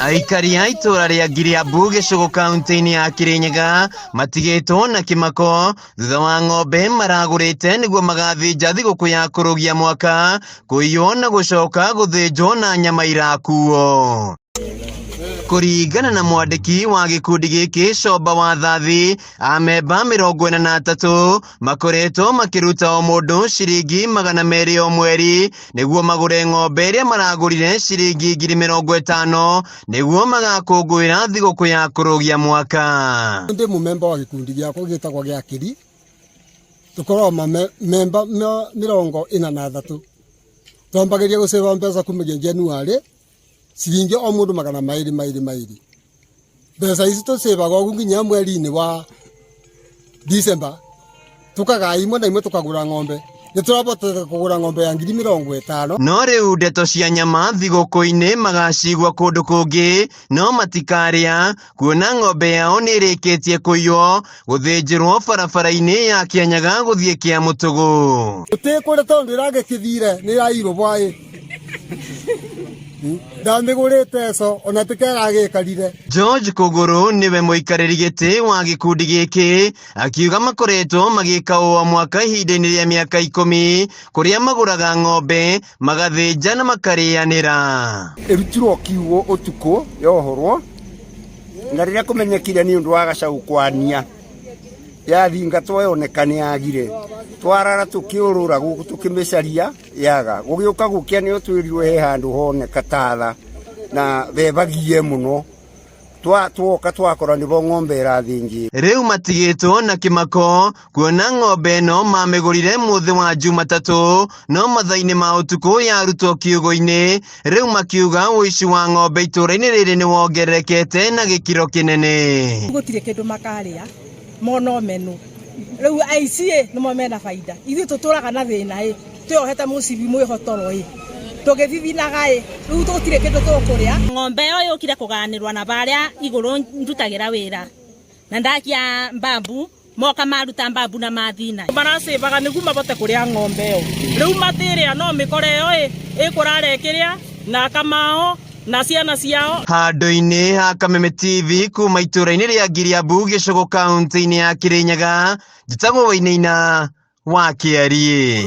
Aikari a itũũra rĩa Ngiriambu gĩcũgũ kaunti-inĩ ya Kĩrĩnyaga matigĩtwo na kĩmako thutha wa ng'ombe maragũrĩte nĩguo magathĩnja thigũkũ ya kũrũgia mwaka kũiywo na gũcoka gũthĩnjwo na nyama irakuo. Kũringana na mwandĩki wa gĩkundi gĩkĩ Comba wa Thathi, amemba 43 makoretwo makĩruta o mũndũ ciringi 200 o mweri nĩguo magũre ng'ombe ĩrĩa maragũrire ciringi 50,000 nĩguo magakũngũĩra thigũkũ ya kũrũgia mwaka. Ndĩ mũmemba wa gĩkundi gĩakwa gĩtagwo gĩa Kĩri, tũkoragwo mamemba 43. Twambagĩria gũcĩba mbeca kumagia January ciringi o mũndũ 200 maĩrĩ maĩrĩ. Mbeca ici tũcĩbaga ũguo nginya mweri-inĩ wa December, tũkagaya imwe na imwe tũkagũra ng'ombe. Nĩ tũrabotete kũgũra ng'ombe ya 50,000. No rĩu ndeto cia nyama thigũkũ-inĩ magacigua kũndũ kũngĩ no matikarĩa kuona ng'ombe yao nĩ ĩrĩkĩtie kũiywo gũthĩnjĩrwo barabara-inĩ ya Kĩanyaga gũthiĩ Kĩamũtũgũ. Tũtikũrĩa tondũ ĩragĩkĩthire nĩ ĩrairwo bwaĩ. Ndamĩgũrĩte co ona tĩkeragĩkarire. George Kũgũrũ nĩwe mũikarĩri gĩtĩ wa gĩkundi gĩkĩ akiuga makoretwo magĩka ũũ o mwaka ihinda-inĩ rĩa mĩaka 10 kũrĩa magũraga ng'ombe magathĩnja na makarĩanĩra. Ĩrutirwo kiugũ ũtukũ yohorwo na rĩrĩa kũmenyekire nĩ ũndũ wa gacau kwania yathingatwo yoneka nĩ yagire twarara tũkĩũrũra gũkũ tũkĩmĩcaria yaga gũgĩũka gũkĩa nĩo twĩrirwo he handũ honeka tatha na bebagie mũno twoka twakora nĩbo ng'ombe ĩrathĩnjĩtwo. Rĩu matigĩtwo na kĩmako kuona ng'ombe ĩno mamĩgũrire mũthĩ wa Jumatatũ no mathaa-inĩ ma ũtukũ yarutwo kiugũ-inĩ. Rĩu makiuga ũici wa ng'ombe itũũra-inĩ rĩrĩ nĩ wongererekete na gĩkĩro kĩnene. Gũtirĩ kĩndũ makarĩa mona ũmenũ. Rĩu aici ĩ nĩmo mena baida. Ithuĩ tũtũraga na thĩna ĩ twĩyohete mũcibi mwĩhotoro ĩ tũgĩthithinaga ĩ rĩu gũtirĩ kĩndũ tũkũrĩa. Ng'ombe ĩyo yũkire kũganĩrwo na barĩa igũrũ ndutagĩra wĩra na ndakia mbambu moka maruta mbambu na mathina. Maracĩbaga nĩguo mabote kũrĩa ng'ombe ĩyo. Rĩu matĩrĩa no mĩkore ĩyo ĩ ĩkũrara ĩkĩrĩa na akamao na ciana ciao. Handũ-inĩ ha Kameme TV kuma itũũra-inĩ rĩa Ngiriambu gĩcũgũ kaunti-inĩ ya Kĩrĩnyaga, njĩtagwo Wainaina wa Kĩariĩ.